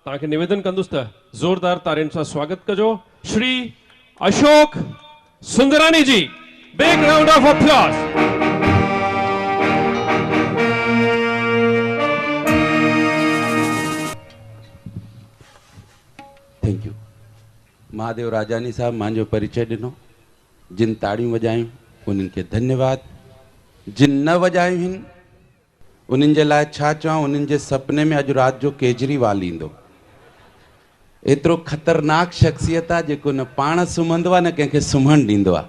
तव्हांखे निवेदन कंदुसि त ज़ोरदार ताड़ियुनि सां स्वागत कजो Shri Ashok Sundarani ji. Big round of applause. Thank you. Mahadev Rajani साहब मुंहिंजो परिचय ॾिनो, जिन ताड़ियूं वॼायूं उन्हनि खे धन्यवाद, जिन न वॼायूं आहिनि उन्हनि जे लाइ छा चवां, उन्हनि जे सपने में अॼु राति जो केजरीवाल ईंदो। एतिरो ख़तरनाक शख़्सियत आहे जेको न पाण सुम्हंदो आहे न कंहिंखे सुम्हणु ॾींदो आहे,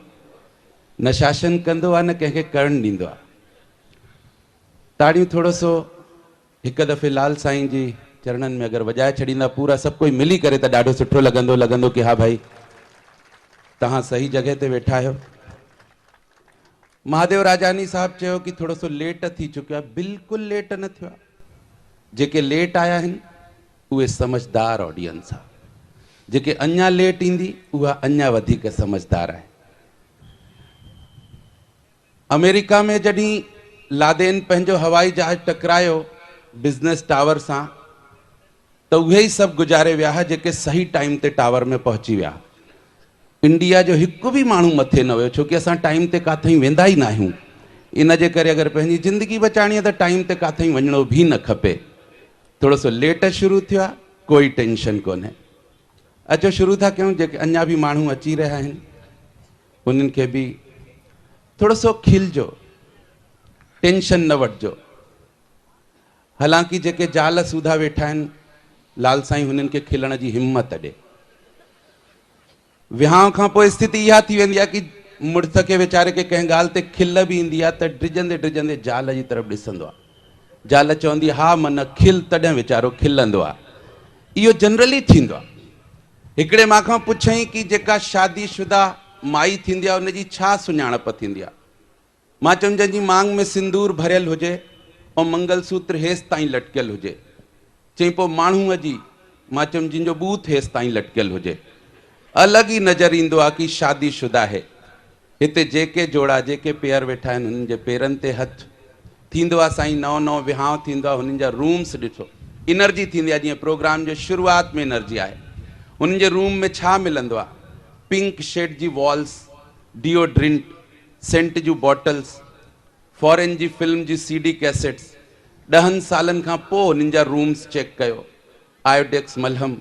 न शासन कंदो आहे न कंहिंखे करणु ॾींदो आहे। ताड़ियूं थोरो सो हिकु दफ़े लाल साईं जी चरणनि में अगरि वॼाए छॾींदा पूरा सभु कोई मिली करे त ॾाढो सुठो लॻंदो, लॻंदो की हा भाई तव्हां सही जॻह ते वेठा आहियो। महादेव राजानी साहब चयो की थोरो सो लेट थी चुकियो आहे, बिल्कुलु लेट न थियो आहे। जेके लेट आया आहिनि उहे समझदार ऑडियंस आहे, जेके अञा लेट ईंदी उहा अञा वधीक समझदार आहे। अमेरिका में जॾहिं लादेन पंहिंजो हवाई जहाज़ टकरायो बिज़नेस टावर सां त उहे ई सभु गुज़ारे विया हुआ जेके सही टाइम ते टावर में पहुची विया। इंडिया जो हिकु बि माण्हू मथे न वियो, छोकी असां टाइम ते काथे वेंदा ई न आहियूं। इन जे करे अगरि पंहिंजी ज़िंदगी बचाइणी आहे त टाइम ते काथे वञिणो बि न खपे। थोरो सो लेट शुरू थियो आहे, कोई टेंशन कोन्हे। अचो शुरू था कयूं, जेके अञा बि माण्हू अची रहिया आहिनि उन्हनि खे बि थोरो सो खिलजो, टेंशन न वठिजो। हालांकि जेके ज़ाल सूधा वेठा आहिनि लाल साईं हुननि खे खिलण जी हिम्मत ॾे। विहांव खां पोइ स्थिति इहा थी वेंदी आहे की मुड़ुस खे वीचारे खे कंहिं ॻाल्हि ते खिल बि ईंदी आहे त डिॼंदे डिॼंदे ज़ाल जी तरफ़ ॾिसंदो आहे। ज़ाल चवंदी हा मन खिल, तॾहिं वीचारो खिलंदो आहे। इहो जनरली थींदो आहे। हिकिड़े मां खां पुछई की जेका शादीशुदा माई थींदी आहे उनजी छा सुञाणप थींदी आहे? मां चयुमि जंहिंजी मांग में सिंदूर भरियल हुजे ऐं मंगलसूत्र हेसि ताईं लटकियल हुजे। चई पोइ माण्हूअ जी, मां चयुमि जंहिंजो बूथ हेसि ताईं लटकियल हुजे। अलॻि ई नज़र ईंदो आहे की शादीशुदा आहे। हिते जेके जोड़ा जेके पेयर वेठा आहिनि हुननि जे पेरनि ते हथु थींदो आहे साईं, नओं नओं विहांव थींदो आहे, हुननि जा रूम्स ॾिसो, एनर्जी थींदी आहे, जीअं प्रोग्राम जो शुरूआत में एनर्जी आहे। हुननि जे रूम में छा मिलंदो आहे? पिंक शेड जी वॉल्स, डिओड्रेंट, सेंट जूं बॉटल्स, फॉरेन जी फिल्म जी सीडी कैसेट्स। 10 सालनि खां पोइ हुननि जा रूम्स चेक कयो, आयोडेक्स मलहम,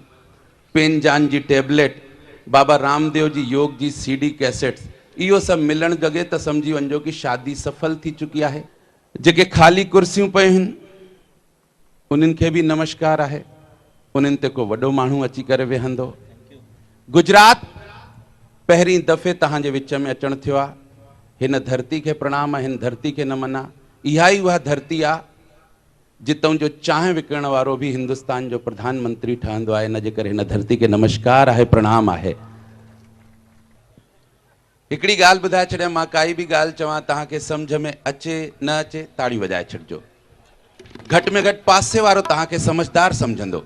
पेनजान जी टेबलेट, बाबा रामदेव जी योग जी सीडी कैसेट्स, इहो सभु मिलण लॻे त सम्झी वञिजो की शादी सफल थी चुकी आहे। जेके खाली कुर्सियूं पयूं आहिनि उन्हनि खे बि नमस्कार आहे, उन्हनि ते को वॾो माण्हू अची करे वेहंदो। गुजरात पहिरीं दफ़े तव्हांजे विच में अचणु थियो आहे। हिन धरती खे प्रणाम आहे, हिन धरती खे नमन आहे। इहा ई उहा धरती आहे जितां जो चांहि विकिणण वारो बि हिंदुस्तान जो प्रधानमंत्री ठहंदो आहे। इन जे करे हिन धरती खे नमस्कार आहे, प्रणाम आहे। हिकिड़ी ॻाल्हि ॿुधाए छॾियां, मां काई बि ॻाल्हि चवां तव्हांखे सम्झ में अचे न अचे ताड़ी वॼाए छॾिजो। घटि में घटि पासे वारो तव्हांखे समझदार सम्झंदो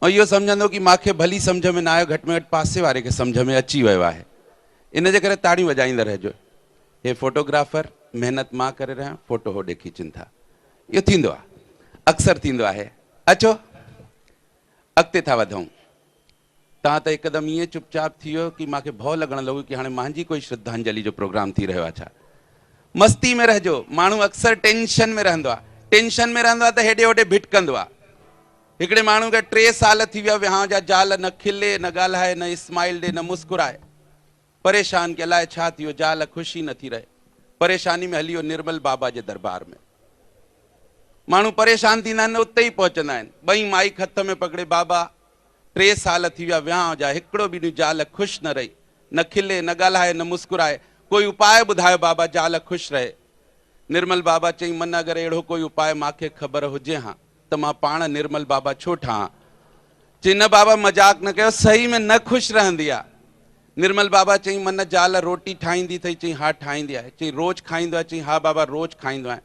ऐं इहो सम्झंदो की मूंखे भली सम्झ में न आयो, घटि में घटि पासे वारे खे सम्झ में अची वियो आहे। इन जे करे ताड़ियूं वॼाईंदा रहिजो। हे फोटोग्राफर, महिनत मां करे रहिया आहियां, फोटो होॾे खींचनि था। इहो थींदो आहे, अक्सर थींदो आहे। अचो अॻिते था वधूं। तव्हां त एकदमि ईअं चुपचाप थी वियो की मूंखे भउ लॻणु लॻो की हाणे मुंहिंजी कोई श्रद्धांजलि जो प्रोग्राम थी रहियो आहे छा। मस्ती में रहिजो। माण्हू अक्सर टेंशन में रहंदो आहे, टेंशन में रहंदो आहे त हेॾे होॾे भिटकंदो आहे। हिकिड़े माण्हू खे 3 साल थी विया विहांव जा, ज़ाल न खिले न ॻाल्हाए न स्माइल ॾे न मुस्कुराए, परेशान की अलाए छा थी वियो, ज़ाल ख़ुशी नथी रहे। परेशानी में हली वियो निर्मल बाबा जे दरबार में। माण्हू परेशान थींदा आहिनि, उते ई पहुचंदा आहिनि। ॿई माइक हथ में पकड़े, बाबा 3 साल थी विया विहांव जा, हिकिड़ो बि ॾींहुं ज़ाल ख़ुशि न रही, न खिले न ॻाल्हाए न मुस्कुराए, कोई उपाय ॿुधायो बाबा ज़ाल ख़ुशि रहे। निर्मल बाबा चई मन अगरि अहिड़ो कोई उपाय मूंखे ख़बर हुजे हा त मां पाण निर्मल बाबा छो ठाहां। चई न बाबा मज़ाक न कयो, सही में न ख़ुशि रहंदी आहे। निर्मल बाबा चई मन ज़ाल रोटी ठाहींदी अथई? चई हा ठाहींदी आहे। चई रोज़ खाईंदो आहे? चई हा बाबा रोज़ खाईंदो आहियां।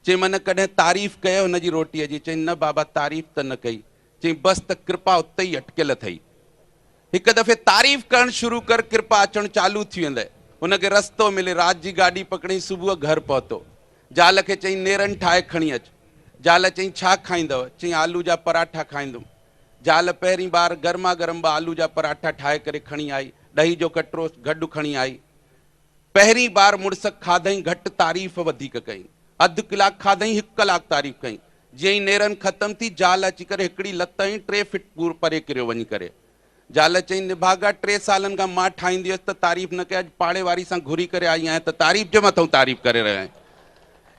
चई मन कॾहिं तारीफ़ कयो हुनजी रोटीअ जी? चई न बाबा तारीफ़ त न कई। चई बसि त कृपा उते ई अटकियल अथई। हिकु दफ़े तारीफ़ करणु शुरू कर, कृपा अचणु चालू थी वेंदई। हुनखे रस्तो मिले, राति जी गाॾी पकड़ी सुबुह घर पहुतो। ज़ाल खे चई नेरनि ठाहे खणी अचु। ज़ाल चई छा खाईंदव? चई आलू जा पराठा खाईंदुमि। زال پهرين بار گرما گرم ٻه آلو جا پراٺا ٺاهي ڪري کڻي آئي، ڏهي جو ڪٽرو گڏ کڻي آئي. پهرين بار مڙس کاڌئين گهٽ تعريف وڌيڪ ڪئين. اڌ ڪلاڪ کاڌئين هڪ ڪلاڪ تعريف ڪئين. جيئن ئي نيرن ختم ٿي زال اچي ڪري هڪڙي لت هنئي ٽي فٽ پور پري ڪريو وڃي ڪري. زال چيائين نڀاڳا ٽي سالن کان مان ٺاهيندي هيس ته تعريف نه ڪئي اڄ پاڙي واري سان گهري ڪري آئي آهيان ته تعريف جي مٿئون تعريف ڪري رهيو آهين.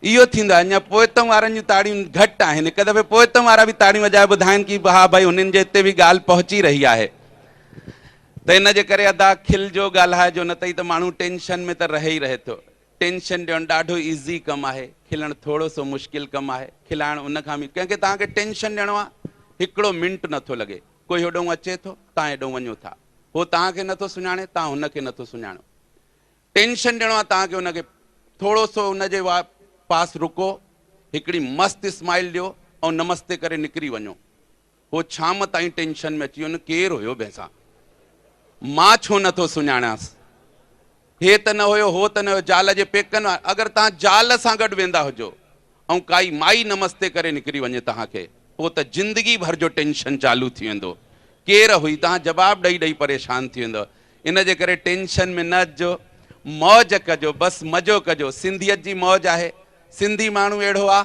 اهو ٿيندو آهي اڃا پوئتئون وارن جون تاڙيون گهٽ آهن هڪ دفعي پوئتئون وارا به تاڙيون وڄائي ٻڌائين ڪي ها ڀائي هنن جي هتي به ڳالهه پهچي رهي آهي ته ان جي ڪري ادا کلجو ڳالهائجو نه ته هي ته ماڻهو ٽينشن ۾ ته رهي ئي رهي ٿو ٽينشن ڏيڻ ڏاڍو ايزي ڪم آهي کلڻ ٿورو سو مشڪل ڪم آهي کلائڻ ان کان به ڪنهن کي توهان کي ٽينشن ڏيڻو آهي هڪڙو منٽ نٿو لڳي ڪوئي هوڏهون اچي ٿو توهان هيڏهون وڃو ٿا هو توهان کي نٿو سڃاڻي توهان هن کي نٿو سڃاڻو ٽينشن ڏيڻو آ توهان کي ان کي ٿورو سو ان جي پاس رڪو هڪڙي مست اسمائيل ڏيو ۽ نمستي ڪري نڪري وڃو هو شام تائين ٽينشن ۾ اچي وڃو ڪير هيو ڀينسان مان ڇو نٿو سڃاڻانس هي ته نه هيو هو ته نه هيو زال جي پيڪن اگر توهان زال سان گڏ ويندا هجو ۽ ڪائي مائي نمستي ڪري نڪري وڃي توهان کي پوء ته زندگي ڀر جو ٽينشن چالو ٿي ويندو ڪير هئي توهان جواب ڏئي ڏئي پريشان ٿي ويندؤ ان جي ڪري ٽينشن ۾ نه اچجو موج ڪجو بس مزو ڪجو سنڌيت جي موج آهي سنڌي ماڻهو اهڙو آ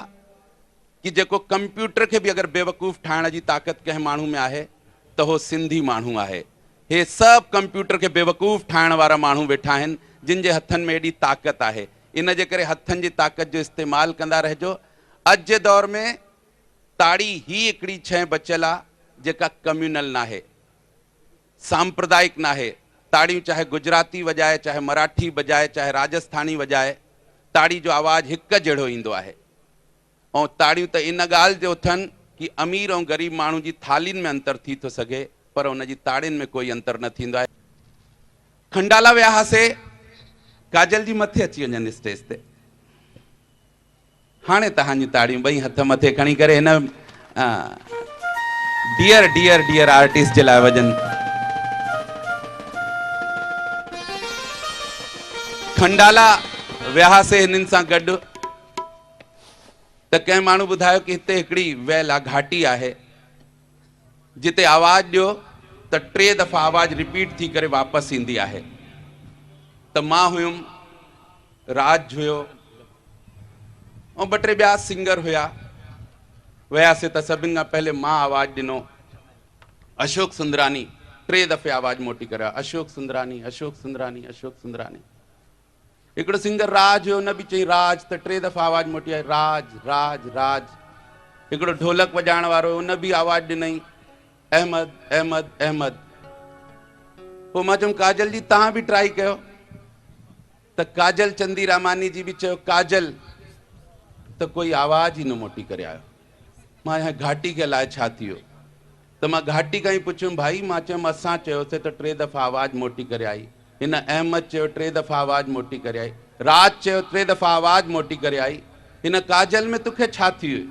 ڪي جيڪو ڪمپيوٽر کي به اگر بيوقوف ٺاهڻ جي طاقت ڪنهن ماڻهو ۾ آهي ته هو سنڌي ماڻهو آهي هي سڀ ڪمپيوٽر کي بيوقوف ٺاهڻ وارا ماڻهو ويٺا آهن جن جي هٿن ۾ ايڏي طاقت آهي ان جي ڪري هٿن جي طاقت جو استعمال ڪندا رهجو اڄ جي دور ۾ تاڙي هي هڪڙي شيء بچيل آ جيڪا ڪميونل ناهي سامپردائڪ ناهي. تاڙيون چاهي گجراتي وڄائي، چاهي مراٺي بجائي، چاهي راجسٿاني وڄائي، تاڙي جو آواز هڪ جهڙو ايندو آهي. ۽ تاڙيون ته ان ڳالهه تي اٿن ڪي امير ۽ غريب ماڻهو جي ٿالهين ۾ انتر ٿي ٿو سگهي پر ان جي تاڙين ۾ ڪوئي انتر نه ٿيندو آهي. کنڊالا ويا هئاسي، ڪاجل جي مٿي اچي وڃن اسٽيج تي. هاڻي توهان جون تاڙيون ٻئي هٿ مٿي کڻي ڪري هن ڊيئر ڊيئر ڊيئر آرٽسٽ جي لاء وڄن. کنڊالا ويا هئاسي هنن سان گڏ ته ڪنهن ماڻهو ٻڌايو ڪي هتي هڪڙي ويل آ گهاٽي آهي جتي آواز ڏيو ته ٽي دفعا آواز رپيٽ ٿي ڪري واپس ايندي آهي ته مان هيم راج هيو ۽ ٻه ٽي ٻيا سنگر هيا. وياسي ته سڀن کان پهلي مان آواز ڏنو اشوڪ سندراني ٽي دفعي آواز موٽي ڪري آيو اشوڪ سندراني اشوڪ سندراني اشوڪ سندراني. هڪڙو سنگر راج هيو ان به چيائين راج ته ٽي دفعا آواز موٽي آئي راج راج راج. هڪڙو ڍولڪ وڄائڻ وارو هيو ان به آواز ڏنائين احمد احمد احمد. پوء مان چيم ڪاجل جي توهان به ٽرائي ڪيو. ته ڪاجل چندي راماني جي به چيو ڪاجل ته ڪوئي آواز ئي نه موٽي ڪري آيو. مان چيو گهاٽي کي الائي ڇا ٿي ويو. ته مان گهاٽي کان ئي پڇيم ڀائي مان چيم اسان چيوسي ته ٽي دفعا آواز موٽي ڪري آئي. هن احمد چيو ٽي دفعا آواز موٽي ڪري آئي. راج چيو ٽي دفعا آواز موٽي ڪري آئي. هن ڪاجل ۾ توکي ڇا ٿي ويو؟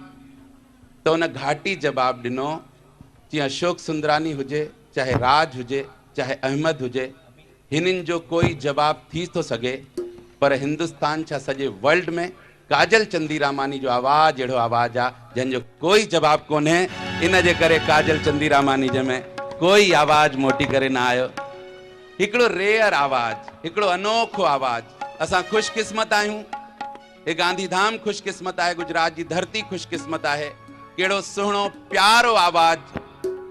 ته ان گهاٽي جواب ڏنو چيائين اشوڪ سندراني هجي چاهي راج هجي چاهي احمد هجي هنن جو ڪوئي جواب ٿي ٿو سگهي پر هندستان ڇا سڄي ورلڊ ۾ ڪاجل چنديراماني جو آواز اهڙو آواز آ جنهن جو ڪوئي جواب ڪونهي ان جي ڪري ڪاجل چنديراماني جي ۾ ڪوئي آواز موٽي ڪري نه آيو. هڪڙو ريئر آواز هڪڙو انوکو آواز اسان خوش قسمت آهيون هي گانڌي ڌام خوش قسمت آهي گجرات جي ڌرتي خوش قسمت آهي ڪهڙو سهڻو پيارو آواز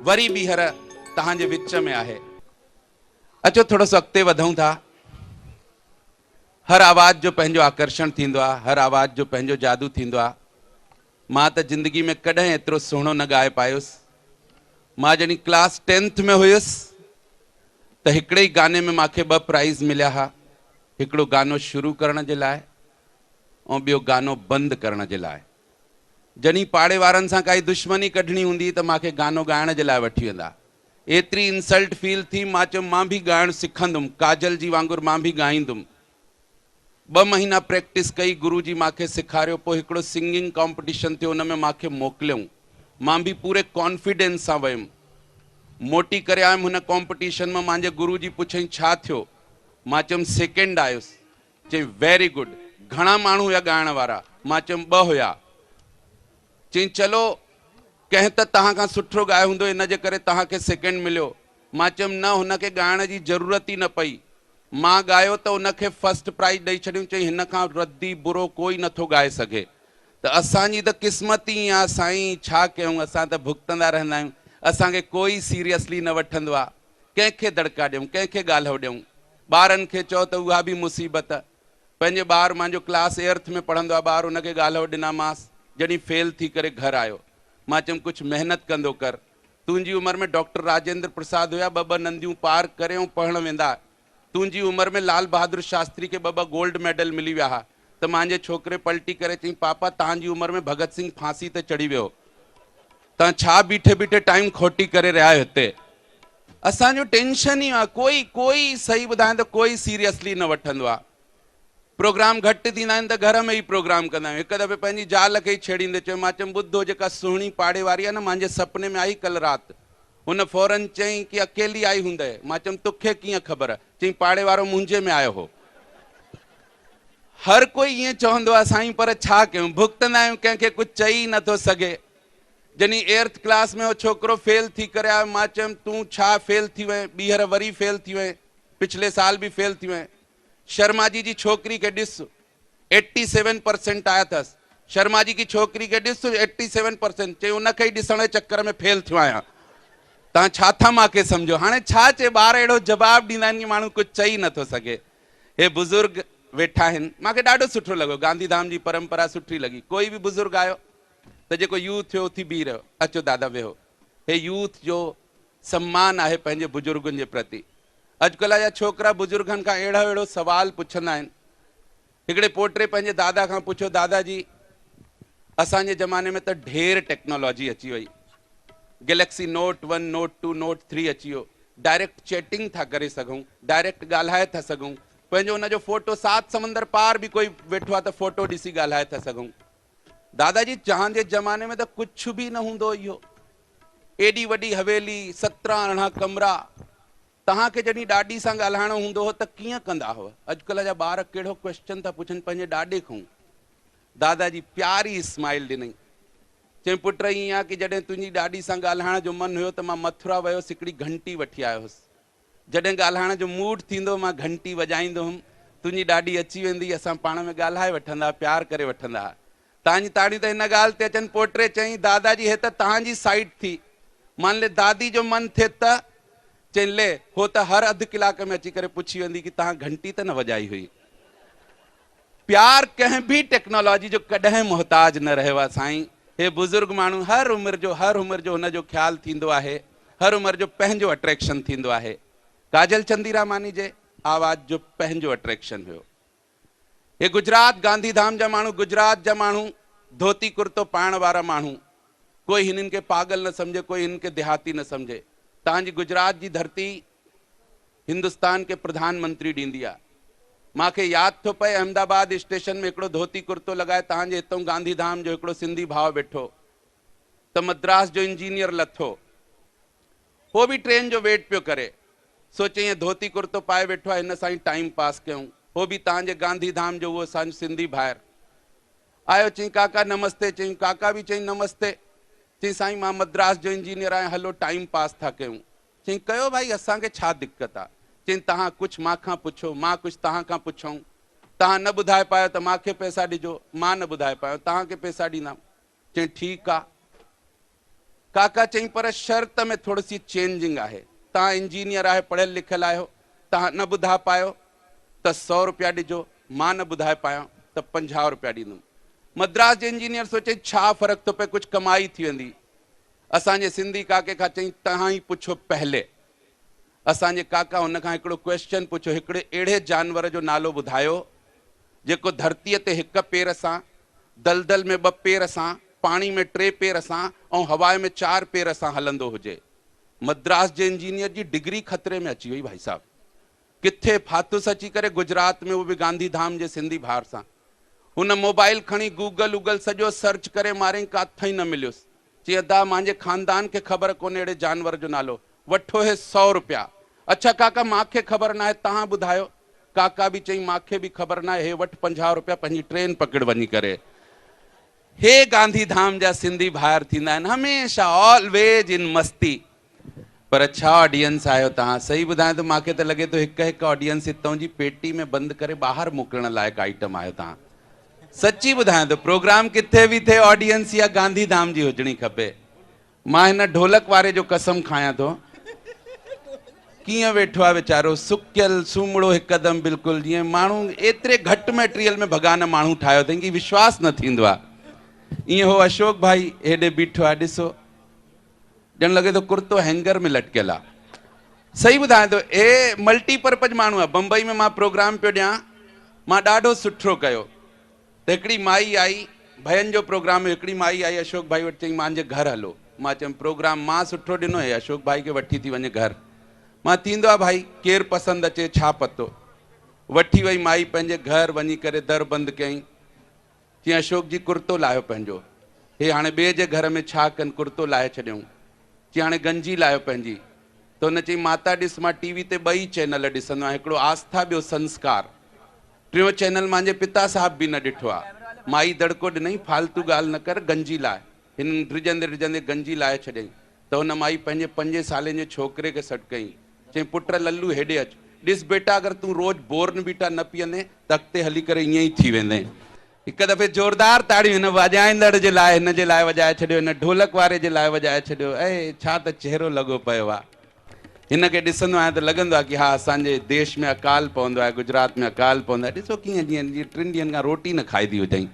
وري ٻيهر توهان جي وچ ۾ آهي. اچو ٿورو سو اڳتي وڌون ٿا. هر آواز جو پنهنجو آڪرشڻ ٿيندو آ، هر آواز جو پنهنجو جادو ٿيندو آ. مان ته زندگي ۾ ڪڏهن ايترو سهڻو نه ڳائي پايس. مان جڏهن ڪلاس ٽينٿ ۾ هيس ته هڪڙي ئي گاني ۾ مان کي ٻه پرائيز مليا ها، هڪڙو گانو شروع ڪرڻ جي لاء ۽ ٻيو گانو بند ڪرڻ جي لاء. جڏهن پاڙي وارن سان ڪائي دشمني ڪڍڻي هوندي هئي ته مان کي گانو ڳائڻ جي لاء وٺي ويندا. ايتري انسلٽ فيل ٿي، مان چيم مان به ڳائڻ سکندم، ڪاجل جي وانگر مان به ڳائيندم. ٻه مهينا پريڪٽس ڪئي، گرو جي مان کي سيکاريو، پوء هڪڙو سنگنگ ڪامپٽيشن ٿيو ان ۾ مان کي موڪليائون. مان به پوري ڪانفيڊنس سان ويم. موٽي ڪري آيم هن ڪامپٽيشن مان، مانجي گرو جي پڇيائين ڇا ٿيو؟ مان چيم سيڪنڊ آيس. چيائين ويري گڊ، گهڻا ماڻهو هيا ڳائڻ وارا؟ مان چيم ٻه هيا. چيائين چلو ڪنهن ته توهان کان سٺو ڳايو هوندو ان جي ڪري توهان کي سيڪنڊ مليو. مان چيم نه هن کي ڳائڻ جي ضرورت ئي نه پئي. مان ڳايو ته ان کي فرسٽ پرائيز ڏئي ڇڏيون. چئي هن کان ردي برو ڪوئي نٿو ڳائي سگهي. ته اسان جي ته قسمت ئي ائين آ سائين ڇا ڪيون اسان ته ڀڳتندا رهندا آهيون. اسان کي ڪوئي سيريسلي نه وٺندو آ. ڪنهن کي دڙڪا ڏيون ڪنهن کي ڳالهو ڏيون. ٻارن کي چئو ته اها به مصيبت. پنهنجي ٻار مانجو ڪلاس ايئرٿ ۾ پڙهندو آ ٻار ان کي ڳالهو ڏنامانس جڏهن فيل ٿي ڪري گهر آيو. مان چيم ڪجهه محنت ڪندو ڪر. تنهنجي عمر ۾ ڊاڪٽر راجيندر پرساد هيا ٻه ٻه ننديون پار ڪري ۽ پڙهڻ ويندا. تنهنجي عمر ۾ لال بهادر شاستري کي ٻه ٻه گولڊ ميڊل ملي ويا ها ته مانجي ڇوڪري پلٽي ڪري چئين پاپا تهان جي عمر ۾ ڀڳت سنگهه ڦاسي تي چڙهي ويو هو. تهان ڇا بيٺي بيٺي ٽائيم کوٽي ڪري رهيا آهيو هتي. اسان جو ٽينشن ئي آ ڪوئي ڪوئي صحيح ٻڌايان ته ڪوئي سيريسلي نه وٺندو آ. پروگرام گهٽ ٿيندا آهن ته گهر ۾ ئي پروگرام ڪندا آهيون. هڪ دفعي پنهنجي زال کي ئي ڇيڙيندي چيو مان چيم ٻڌو جيڪا سهڻي پاڙي واري آ نه مانجي سپني ۾ آئي ڪل رات. هن فورن چيائين ڪي اڪيلي آئي هوندء. مان چيم توکي ڪيئن خبر؟ چيائين پاڙي وارو منهنجي ۾ آيو هو. هر ڪوئي ائين چوندو آ سائين پر ڇا ڪيون ڀڳتندا آهيون ڪنهن کي ڪجهه چئي ئي نٿو سگهي. جڏهن ايئرٿ ڪلاس ۾ هو ڇوڪرو فيل ٿي ڪري آيو مان چيم تون ڇا فيل ٿي وئين ٻيهر وري فيل ٿي وئين پڇلي سال به فيل ٿي وئين. شرما جي جي ڇوڪري کي ڏس ايٽي سيون پرسينٽ آيا اٿس. شرما جي ڪي ڇوڪري کي ڏس ايٽي سيون پرسينٽ چئي ان کي ئي ڏسڻ جي چڪر ۾ فيل ٿيو آهيان. توهان ڇا ٿا مان کي سمجهو. هاڻي ڇا چئي ٻار اهڙو جواب ڏيندا آهن ڪي ماڻهو ڪجهه چئي نٿو سگهي. هي بزرگ ويٺا آهن مان کي ڏاڍو سٺو لڳو گانڌي ڌام جي پرمپرا سٺي لڳي ڪوئي به بزرگ آيو ته جيڪو يوٿ ٿيو اٿي بيهي رهيو اچو دادا ويهو هي يوٿ جو سمان آهي پنهنجي بزرگن جي پرتي. اڄڪلهه جا ڇوڪرا بزرگن کان اهڙو اهڙو سوال پڇندا آهن. هڪڙي پوٽري پنهنجي دادا کان پڇيو دادا جي اسان جي زماني ۾ ته ڍير ٽيڪنالاجي اچي وئي. Galaxy note one, note two, note three اچي ويو. ڊائريڪٽ چيٽنگ ٿا ڪري سگهون، ڊائريڪٽ ڳالهائي ٿا سگهون. پنهنجو ان جو فوٽو سات سمندر پار به ڪوئي ويٺو آهي ته فوٽو ڏسي ڳالهائي ٿا سگهون. دادا جي جهان جي زماني ۾ ته ڪجهه به نه هوندو اهو. ايڏي وڏي حويلي، 17 18 ڪمرا. توهان کي جڏهن ڏاڏي سان ڳالهائڻو هوندو هو ته ڪيئن ڪندا هئا؟ اڄڪلهه جا ٻار ڪهڙو ڪويسچن ٿا پڇن پنهنجي ڏاڏي کان. دادا جي پياري اسمائيل ڏنئي. چيائين پٽ ائين آ ڪي جڏهن تنهنجي ڏاڏي سان ڳالهائڻ جو من هيو ته مان مٿرا ويس هڪڙي گهنٽي وٺي آيو هوس. جڏهن ڳالهائڻ جو موڊ ٿيندو مان گهنٽي وڄائيندو هوم، تنهنجي ڏاڏي اچي ويندي، اسان پاڻ ۾ ڳالهائي وٺندا، پيار ڪري وٺندا ها. توهان جي تاڙيون ته هن ڳالهه تي اچن. پوٽري چيائين، دادا جي هي ته توهان جي سائيڊ ٿي. مان لي دادي جو من ٿئي ته؟ چيائين، لي هو ته هر اڌ ڪلاڪ ۾ اچي ڪري پڇي ويندي ڪي توهان گهنٽي ته نه وڄائي هئي. پيار ڪنهن به ٽيڪنالاجي جو ڪڏهن محتاج نه رهيو آهي سائين. هي بزرگ ماڻهو هر عمر جو هر عمر جو هن جو خيال ٿيندو آهي. هر عمر جو پنهنجو اٽريڪشن ٿيندو آهي. ڪاجل چنديراماني جي آواز جو پنهنجو اٽريڪشن هيو. هي گجرات گانڌي ڌام جا ماڻهو گجرات جا ماڻهو ڌوتي ڪرتو پائڻ وارا ماڻهو ڪوئي هنن کي پاڳل نه سمجهي ڪوئي هنن کي ديهاتي نه سمجهي. توهان جي گجرات جي ڌرتي هندستان کي پرڌان منتري ڏيندي آ. مان کي ياد ٿو پئي احمد آباد اسٽيشن ۾ هڪڙو ڌوتي ڪرتو لڳائي توهان جي هتئون گانڌي ڌام جو هڪڙو سنڌي ڀاء ويٺو ته مدراس جو انجنيئر لٿو. هو به ٽرين جو ويٽ پيو ڪري. سو چيائين ڌوتي ڪرتو پائي ويٺو آهي هن سان ئي ٽائيم پاس ڪيون. هو به توهان جي گانڌي ڌام جو اهو اسان جو سنڌي ڀائر. آيو چيائين ڪاڪا نمستي چيائين ڪاڪا به چيائين نمستي. چيائين سائين مان مدراس جو انجنيئر آهيان هلو ٽائيم پاس ٿا ڪيون. چيائين ڪيو ڀائي اسان کي ڇا دقت آ. چيائين توهان ڪجهه مان کان پڇو مان ڪجهه توهان کان پڇئون. توهان نه ٻڌائي پايو ته مان کي پئسا ڏجو مان نه ٻڌائي پايو توهان کي پئسا ڏيندم. چيائين ٺيڪ آ. ڪاڪا چيائين پر شرط ۾ ٿوري سي چينجنگ آهي. توهان انجنيئر آهيو پڙهيل لکيل آهيو توهان نه ٻڌا پايو ته سئو روپيا ڏجو مان نه ٻڌائي پايان ته 50 روپيا ڏيندم. مدراس جي انجنيئر سوچيائين ڇا فرق ٿو پئي ڪجهه ڪمائي ٿي ويندي. اسان جي سنڌي ڪاڪي کان چيائين توهان ئي پڇو پهلي. اسان جي ڪاڪا هن کان هڪڙو ڪويسچن پڇيو هڪڙي اهڙي جانور جو نالو ٻڌايو جيڪو ڌرتيء تي هڪ پير سان، دلدل ۾ ٻه پير سان، پاڻي ۾ ٽي پير سان ۽ هواء ۾ چار پير سان هلندو هجي. مدراس جي انجنيئر جي ڊگري خطري ۾ اچي وئي ڀائي صاحب. ڪٿي ڦاٿس اچي ڪري گجرات ۾ اهو به گانڌي ڌام جي سنڌي ڀار سان. هن موبائل کڻي گوگل ووگل سڄو سرچ ڪري مارين ڪاٿئين نه مليس. چي ادا مانجي خاندان کي خبر ڪونهي اهڙي جانور جو نالو. وٺو هي سئو روپيا. اڇا ڪاڪا مانکي خبر ناهي توهان ٻڌايو. ڪاڪا به چئين مانکي به خبر ناهي هي وٺ 50 روپيا پنهنجي ٽرين پڪڙ وڃي ڪري. هي گانڌي ڌام جا سنڌي ڀائر ٿيندا آهن هميشه آلويز ان مستي. پر ڇا آڊينس آهيو توهان. صحيح ٻڌايان ته مانکي ته لڳي ٿو هڪ هڪ آڊينس هتئون جي پيٽي ۾ بند ڪري ٻاهر موڪلڻ لائق آئٽم آهيو توهان. سچي ٻڌايان ٿو پروگرام ڪٿي به ٿئي آڊينس اها گانڌي ڌام جي هجڻي کپي. مان هن ڍولڪ واري جو قسم کايان ٿو ڪيئن ويٺو آهي ويچارو سڪيل سومڙو هڪدم بلڪل جيئن ماڻهو ايتري گهٽ ميٽريل ۾ ڀڳان ماڻهو ٺاهيو اٿئين ڪي وشواس نه ٿيندو آهي. ائين هو اشوڪ ڀائي هيڏي بيٺو آهي ڏسو ڄڻ لڳي ٿو ڪرتو هينگر ۾ لٽڪيل آهي. صحيح ٻڌايان ٿو هي ملٽي پرپز ماڻهو آهي. بمبئي ۾ مان پروگرام پيو ڏيان مان ڏاڍو سٺو ڪيو ته هڪڙي مائي آئي ڀين جو پروگرام هيو هڪڙي مائي آئي اشوڪ ڀائي وٽ چيائين مانجي گهر هلو مان چيم پروگرام مان سٺو ڏنو هي اشوڪ ڀائي کي وٺي ٿي وڃي گهر مان ٿيندو آ ڀائي ڪير پسند اچي ڇا پتو وٺي وئي مائي پنهنجي گهر وڃي ڪري در بند ڪيائين چيائين اشوڪ جي ڪرتو لاهيو پنهنجو هي هاڻي ٻئي جي گهر ۾ ڇا ڪن ڪرتو لاهي ڇڏيائون چيائين هاڻي گنجي لاهيو پنهنجي ته هن چيائين ماتا ڏس مان ٽي وي تي ٻه ئي چينل ڏسندو آهيان هڪڙو آسٿا ٻيو سنسڪار ٽيون چينل مانجي پتا صاحب به نه ڏٺو آ. مائي دڙڪو ڏنائين، فالتو ڳالهه نه ڪر، گنجي لاهه. هن ڊڄندي ڊڄندي گنجي لاهي ڇڏيائين ته هن مائي پنهنجي پنجين سالين جي ڇوڪري کي سڏ ڪيائين. چيائين، پٽ للو هيڏي اچ. ڏس بيٽا اگر تون روز بورن ويٽا نه پيئندين ته اڳتي هلي ڪري ائين ئي ٿي ويندين. هڪ دفعي زوردار تاڙيون هن وڄائيندڙ جي لاء هن جي لاء وڄائي ڇڏيو، هن ڍولڪ واري جي لاء وڄائي ڇڏيو. اي ڇا ته چهرو لڳو پيو آ. هن کي ڏسندو آهيان ته لڳندو آهي ڪي ها اسان جي ديش ۾ اڪال پوندو آهي، گجرات ۾ اڪال پوندو آهي. ڏسو ڪيئن جيئن جيئن ٽن ڏينهن کان روٽي نه کائي ٿي هجئين.